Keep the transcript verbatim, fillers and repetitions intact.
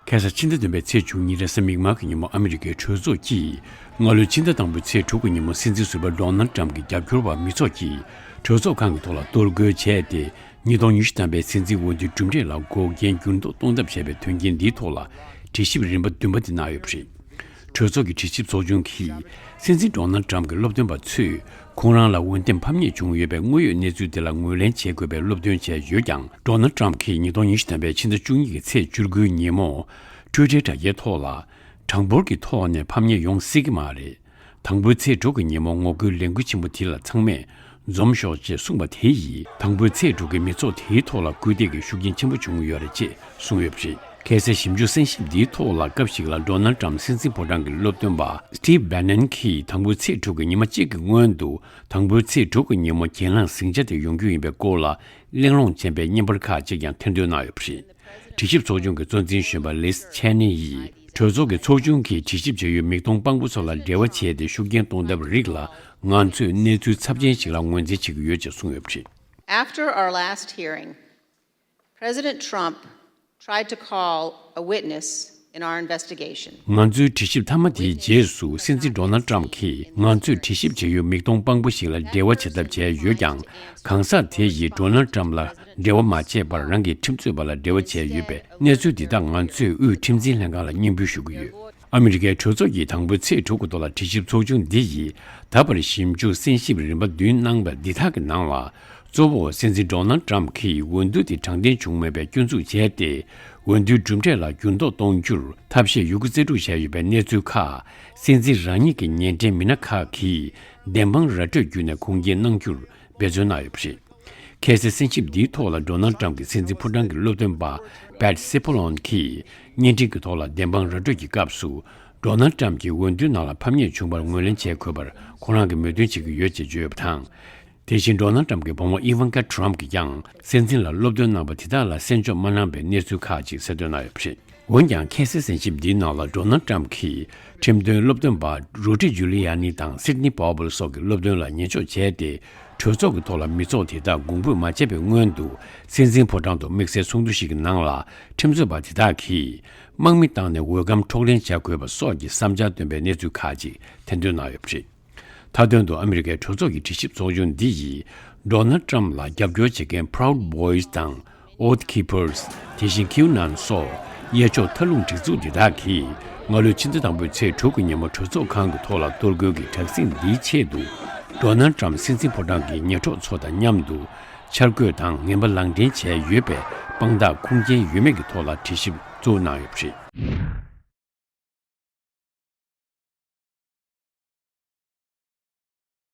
ཁ་སང་ཕྱི་ཟླ་བདུན་པའི་ཚེས་བཅུ་གཉིས་རེས་གཟའ་མིག་དམར་གྱི་ཉིན་མོ་ཨ་མི་རི་ཀའི་གྲོས་ཚོགས་ཀྱིས་སྔ་ལོའི་ཕྱི་ཟླ་དང་པོའི་ཚེས་དྲུག་གི་ཉིན་མོ་སྲིད་འཛིན་ཟུར་པ་ཌོ་ནལ་ཊམ་གྱི་རྒྱབ་སྐྱོར་བ་མི་ཚོགས་ཀྱིས་གྲོས་ཚོགས་ཁང་གི་ཐོག་ལ་གཏོར་རྒོལ་བྱས་ཏེ། ཉིས་སྟོང་ཉི་ཤུ་ཐམ་པའི་སྲིད་འཛིན་འོས་བསྡུའི་གྲུབ་འབྲས་ལ་འགོག་རྐྱེན་འགྱུར་ལྡོག་གཏོང་ཐབས་བྱས་པའི་དོན་རྐྱེན་འདིའི་ཐོག་ལ་དྲི་ཞིབ་རིམ་པ་བདུན་པ་དེ་གནང་ཡོད་པ་རེད། གྲོས་ཚོགས་ཀྱི་དྲི་ཞིབ་ཚོགས་ཆུང་གིས་སྲིད་འཛིན་ཌོ་ནལ་ཊམ་གྱི་སློབ་སྟོན་པ་ཚོས་ཁོང་རང་ལ་འོས་འདེམས་ཕམ་ཉེས་བྱུང་ཡོད་པའི་དངོས་ཡོད་གནས་ཚུལ་དེ་ལ་ངོས་ལེན་བྱེད་དགོས་པའི་སློབ་སྟོན་བྱས་ཡོད་ཀྱང་། ཌོ་ནལ་ཊམ་གྱིས་ཉིས་སྟོང་ཉི་ཤུ་ཐམ་པའི་ཕྱི་ཟླ་བཅུ་གཉིས་ཀྱི་ཚེས་བཅུ་དགུའི་ཉིན་མོ་ཊུའི་ཊར་དྲ་རྒྱའི་ཐོག་ལ། གྲངས་འབོར་གྱི་ཐོག་ནས་ཕམ་ཉེས་ཡོང་སྲིད་ཀྱི་མ་རེད། དང་པོའི་ཚེས་དྲུག་གི་ཉིན་མོ་ངོ་རྒོལ་ལས་འགུལ་ཆེན་པོ་དེ་ལ་ཚང་མས་འཛོམས་ཤོག་ཅེས་གསུངས་པ་དེ་ཡིས་དང་པོའི་ཚེས་དྲུག་གི་མི་ཚོགས་དེའི་ཐོག་ལ་སྐུལ་འདེད་ཀྱི་ཤུགས་རྐྱེན་ཆེན་པོ་བྱུང་ཡོད་རེད་ཅེས་གསུངས་ཡོད་པ་རེད། ཁ་སའི་ཞིབ་འཇུག་གསན་ཞིབ་འདིའི་ཐོག་ལ་སྐབས་ཤིག་ལ་ཌོ་ནལ་ཊམ་སྲིད་འཛིན་ཕོ་བྲང་གི་སློབ་སྟོན་པ་སི་ཊིབ་བྷེ་ནན་གྱིས་དང་པོའི་ཚེས་དྲུག་གི་ཉི་མ་གཅིག་གི་སྔོན་དུ་དང་པོའི་ཚེས་དྲུག་གི་ཉིན་མོ་གྱེན་ལངས་ཟིང་ཆ་དེ་ཡོང་རྒྱུ་ཡིན་པའི་སྐོར་ལ་གླེང་སློང་ཅན་པའི་བརྙན་པར་ཁག་ཅིག་ཀྱང་ཐེར་འདོན་གནང་ཡོད་པ་རེད། དྲི་ཞིབ་ཚོགས་ཆུང་གི་གཙོ་འཛིན་གཞོན་པ་ལིས་ཆེ་ནེ་ཡིས། གྲོས་ཚོགས་ཀྱི་ཚོགས་ཆུང་གིས་དྲི་ཞིབ་བྱ་ཡུལ་མིག་མཐོང་དཔང་པོ་ཚོ་ལ་འབྲེལ་བ་བྱས་ཏེ་ཤུགས་རྐྱེན་གཏོང་ཐབས་རིགས་ལ་ང་ཚོས་གནས་ཚུལ་ཚབས་ཆེན་ཞིག་ལ་ངོས་འཛིན་བྱེད་ཀྱི་ཡོད་ཅེས་གསུངས་ཡོད་པ་རེད། After our last hearing, President Trump tried to call a witness in our investigation. ང་ཚོའི་དྲི་ཞིབ་མཐའ་མ་དེའི་རྗེས་སུ་སྲིད་འཛིན་ཌོ་ནལ་ཊམ་གྱིས་ང་ཚོས་དྲི་ཞིབ་བྱ་ཡུལ་མིག་མཐོང་དཔང་པོ་ཞིག་ལ་འབྲེལ་བ་བྱེད་ཐབས་བྱས་ཡོད་ཀྱང་། གང་ཟག་དེ་ཡིས་ཌོ་ནལ་ཊམ་ལ་འབྲེལ་བ་མ་བྱས་པར་རང་གི་ཁྲིམས་རྩོད་པ་ལ་འབྲེལ་བ་བྱས་ཡོད་པས། གནས་ཚུལ་འདི་དག་ང་ཚོས་དབུས་ཁྲིམས་འཛིན་ལྷན་ཁང་ལ་སྙན་འབུལ་ཞུ་གི་ཡོད། ཨ་མི་རི་ཀའི་གྲོས་ཚོགས་ཀྱིས་དང་པོའི་ཚེས་དྲུག་གི་ཐོག་ལ་དྲི་ཞིབ་ཚོགས་ཆུང་འདི་ཡིས་ད་བར་ཞིབ་འཇུག་གསན་ཞིབ་རིམ་པ་བདུན་གནང་བ་འདི་དག་གི་ནང་ལ། གཙོ་བོ་སྲིད་འཛིན་ཌོ་ནལ་ཊམ་གྱིས་འོས་བསྡུ་དེ་དྲང་བདེན་བྱུང་མེད་པའི་སྐྱོན་འཛུགས་བྱས་ཏེ། འོས་བསྡུའི་གྲུབ་འབྲས་ལ་འགྱུར་ལྡོག་གཏོང་རྒྱུར་ཐབས་ཤེས་ཡོད་རྒུ་རྩལ་སྤྲུགས་བྱས་ཡོད་པའི་གནས་ཚུལ་ཁག་སྲིད་འཛིན་རང་ཉིད་ཀྱི་ཉེ་འབྲེལ་མི་སྣ་ཁག་གིས་བདེན་དཔང་ར་སྤྲོད་བརྒྱུད་ནས་ཁུངས་སྐྱེལ་གནང་རྒྱུར་འབད་བརྩོན་གནང་ཡོད་པ་རེད། ཁ་སའི་གསན་ཞིབ་འདིའི་ཐོག་ལ་ཌོ་ནལ་ཊམ་གྱི་སྲིད་འཛིན་ཕོ་བྲང་གི་སློབ་སྟོན་པ་པེ་ཊི་སི་པོ་ལོན་གྱིས་བརྙན་འཕྲིན་གྱི་ཐོག་ལ་བདེན་དཔང་ར་སྤྲོད་ཀྱི་སྐབས་སུ། ཌོ་ནལ་ཊམ་གྱིས་འོས་བསྡུའི་ནང་ལ་ཕམ་ཉེས་བྱུང་བར་ངོས་ལེན་བྱེད་དགོས་པར་ཁོ་རང་གིས་མོས་མཐུན་བྱེད་ཀྱི་ཡོད་ཅེས་བརྗོད་ཡོད་པ་དང་། དེ་བཞིན་ཌོ་ནལ་ཊམ་གྱི་བུ་མོ་ཨི་ཝན་ཀ་ཊམ་གྱིས་ཀྱང་སྲིད་འཛིན་ལ་སློབ་སྟོན་གནང་བ་དེ་དག་ལ་གསན་འཇོག་མ་གནང་བའི་གནས་ཚུལ་ཁག་ཅིག་གསལ་སྟོན་གནང་ཡོད་པ་རེད། འོན་ཀྱང་། ཁ་སའི་གསན་ཞིབ་འདིའི་ནང་ལ་ཌོ་ནལ་ཊམ་གྱིས་ཁྲིམས་དོན་སློབ་སྟོན་པ་རུ་ཌི་ཇུ་ལི་ཡ་ནི་དང་སིཌ་ནི་པོ་ཝེལ་སོགས་ཀྱི་སློབ་སྟོན་ལ་ཉན་འཇོག་བྱས་ཏེ། གྲོས་ཚོགས་ཀྱི་ཐོག་ལ་མི་ཚོགས་དེ་དག་དགོངས་འབུལ་མ་བྱས་པའི་སྔོན་དུ། སྲིད་འཛིན་ཕོ་བྲང་དུ་དམིགས་བསལ་ཚོགས་འདུ་ཞིག་གི་ནང་ལ། ཁྲིམས་རྩོད་པ་དེ་དག་གིས་དམག་མི་བཏང་ནས་འོས་སྒམ་འཕྲོག་ལེན་བྱ་དགོས་པ་སོགས་ཀྱི་བསམ་འཆར་བཏོན་པའི་གནས་ཚུལ་ཁག་ཅིག་ཐེར་འདོན་གནང་ཡོད་པ་རེད། མཐའ་དོན་དུ་ཨ་མི་རི་ཀའི་གྲོས་ཚོགས་ཀྱི་དྲི་ཞིབ་ཚོགས་ཆུང་འདི་ཡིས། ཌོ་ནལ་ཊམ་ལ་རྒྱབ་སྐྱོར་བྱེད་མཁན་Proud Boys་དང་། Oath Keepers། དེ་བཞིན་QAnon་སོགས་གཡས་ཕྱོགས་མཐའ་ལྷུང་སྒྲིག་འཛུགས་འདི་དག་གིས། སྔ་ལོའི་ཕྱི་ཟླ་དང་པོའི་ཚེས་དྲུག་གི་ཉིན་མོ་གྲོས་ཚོགས་ཁང་གི་ཐོག་ལ་གཏོར་རྒོལ་གྱི་དྲག་ཟིང་འདིའི་ཆེད་དུ། ཌོ་ནལ་ཊམ་སྲིད་འཛིན་ཕོ་བྲང་གི་ཉ་གྲོགས་ཚོ་དང་མཉམ་དུ། འཆར་འགོད་དང་ངན་པ་ལག་འདྲེན་བྱས་ཡོད་པའི་དཔང་རྟགས་ཁུངས་སྐྱེལ་ཡོད་མེད་ཀྱི་ཐོག་ལ་དྲི་ཞིབ་གཙོ་བོ་གནང་ཡོད་པ་རེད།